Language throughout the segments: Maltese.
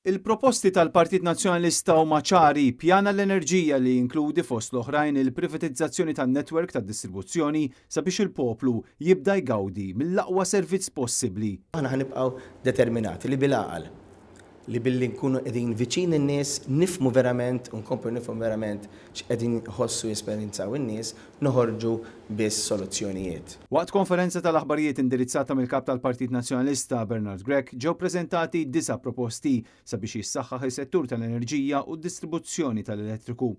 Il-proposti tal-Partit Nazzjonalista huma ċari, pjan għall-enerġija li jinkludi fost l-oħrajn il-privatizzazzjoni tan-netwerk tad-distribuzzjoni sabiex il-poplu jibda jgawdi mill-aqwa servizz possibbli. Aħna ħa nibqgħu determinati li bil-għaqal, li billi nkunu qegħdin viċin in-nies, nifhmu verament u nkomplu nifhmu verament x'qegħdin iħossu jesperjenzaw in-nies, noħorġu biss soluzzjonijiet. Waqt konferenza tal-aħbarijiet indirizzata mill-Kap tal-Partit Nazzjonalista, Bernard Grech, ġew preżentati disa' proposti sabiex jissaħħaħ is-settur tal-enerġija u d-distribuzzjoni tal-elettriku.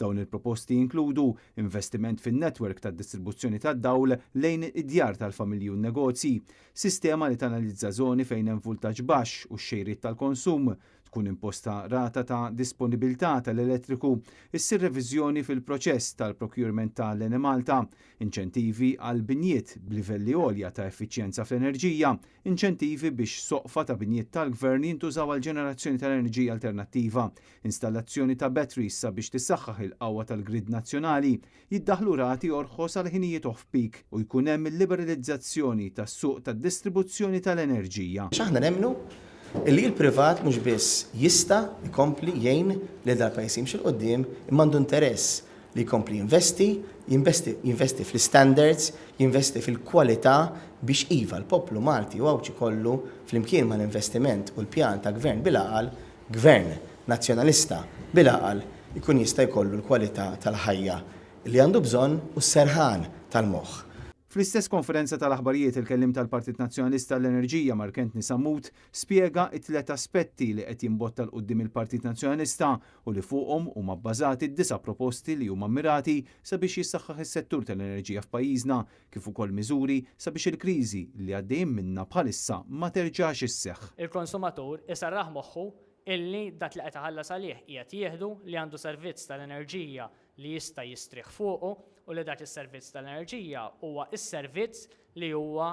Dawn il-proposti jinkludu investiment fin-netwerk tad-distribuzzjoni tad-dawl lejn id-djar tal-familji u n-negozji, Sistema li tanalizza żoni fejn hemm vultaġġ baxx u x-xejriet tal-konsum, tkun imposta rata ta' disponibilità tal-elettriku, issir reviżjoni fil-proċess tal-procurement ta' l-Enemalta, inċentivi għal binjiet b'livelli għolja ta' effiċjenza fl-enerġija, inċentivi biex soqfa ta' binjiet tal-gvern jintużaw għall-ġenerazzjoni tal-enerġija alternattiva, installazzjoni ta' batteries sabiex tissaħħaħ il-qawwa tal-grid nazzjonali, jiddaħħlu rati orħos għal ħinijiet off-peak u jkun hemm il-liberalizzazzjoni tas-suq tad-distribuzzjoni tal-enerġija. Għax aħna nemmnu li l-privat mhux biss jista' jkompli jgħin lil dal-pajjiż jimxi 'l quddiem imma għandu interess li jkompli jinvesti, jinvesti jinvesti fl-istandards, jinvesti fil-kwalità biex iva l-poplu Malti u Għawdxi kollu flimkien mal-investiment u l-pjan ta' gvern bil-għaqal, gvern Nazzjonalista bil-għaqal ikun jista' jkollu l-kwalità tal-ħajja li għandu bżonn u s-serħan tal-moħħ. Fl-istess konferenza tal-aħbarijiet il-kelliem tal-Partit Nazzjonalista għall-Enerġija Mark Anthony Sammut spjega t-tliet aspetti li qed jimbotta 'l quddiem il-Partit Nazzjonalista u li fuqhom huma bbażati d-disa' proposti li huma mmirati sabiex jissaħħaħ is-settur tal-enerġija f'pajjiżna kif ukoll miżuri sabiex il-kriżi li għaddejjin minnha bħalissa ma terġax isseħħ. Il-konsumatur iserraħ moħħu illi dak li qed iħallas għalih qiegħed jieħdu, li għandu servizz tal-enerġija li jista' jistrieħ fuqu u li dak is-servizz tal-enerġija huwa s-servizz li huwa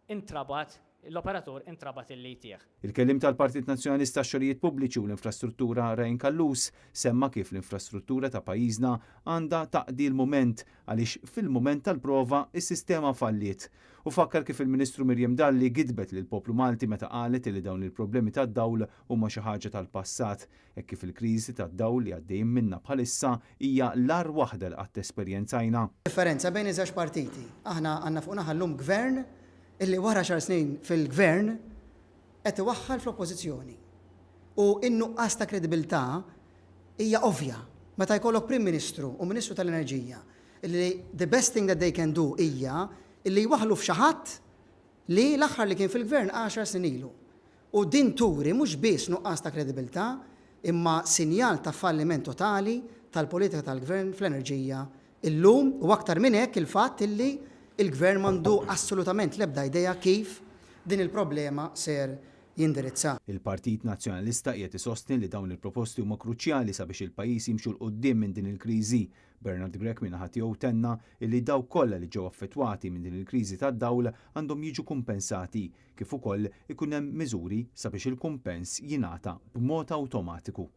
intrabat, l-operatur intrabat illi jtih. Il-Kelliem tal-Partit Nazzjonalista għax-Xogħlijiet Pubbliċi u l-Infrastruttura Ryan Callus semma kif l-infrastruttura ta' pajjiżna għandha taqdi l-mument għaliex fil-mument tal-prova s-sistema falliet. Hu fakkar kif il-Ministru Miriam Dalli gidbet lill-poplu Malti meta qalet li dawn il-problemi tad-dawl huma xi ħaġa tal-passat, hekk kif il-kriżi tad-dawl li għaddejjin minnha bħalissa hija l-agħar waħda li qatt esperjenzajna. Differenza bejn iż-żewġ partiti. Aħna għandna fuq naħa llum Gvern illi wara għaxar snin fil-Gvern qed iwaħħal fl-Oppożizzjoni. U n-nuqqas ta' kredibilità hija ovvja meta jkollok Prim Ministru u Ministru tal-Enerġija li the best thing that they can do hija li jwaħħlu f'xi ħadd li l-aħħar li kien fil-Gvern għaxar snin ilu. U din turi mhux biss nuqqas ta' kredibilità imma sinjal ta' falliment totali tal-politika tal-Gvern fl-enerġija illum u aktar minn hekk il-fatt illi l-Gvern m'għandu assolutament l-ebda idea kif din il-problema ser jindirizza. Il-Partit Nazzjonalista qiegħed isostni li dawn il-proposti huma kruċjali sabiex il-pajjiż jimxu 'l quddiem minn din il-kriżi. Bernard Grech min-naħa tiegħu tenna illi dawk kollha li ġew affettwati minn din il-kriżi tad-dawl għandhom jiġu kumpensati, kif ukoll ikun hemm miżuri sabiex il-kumpens jingħata b'mod awtomatiku.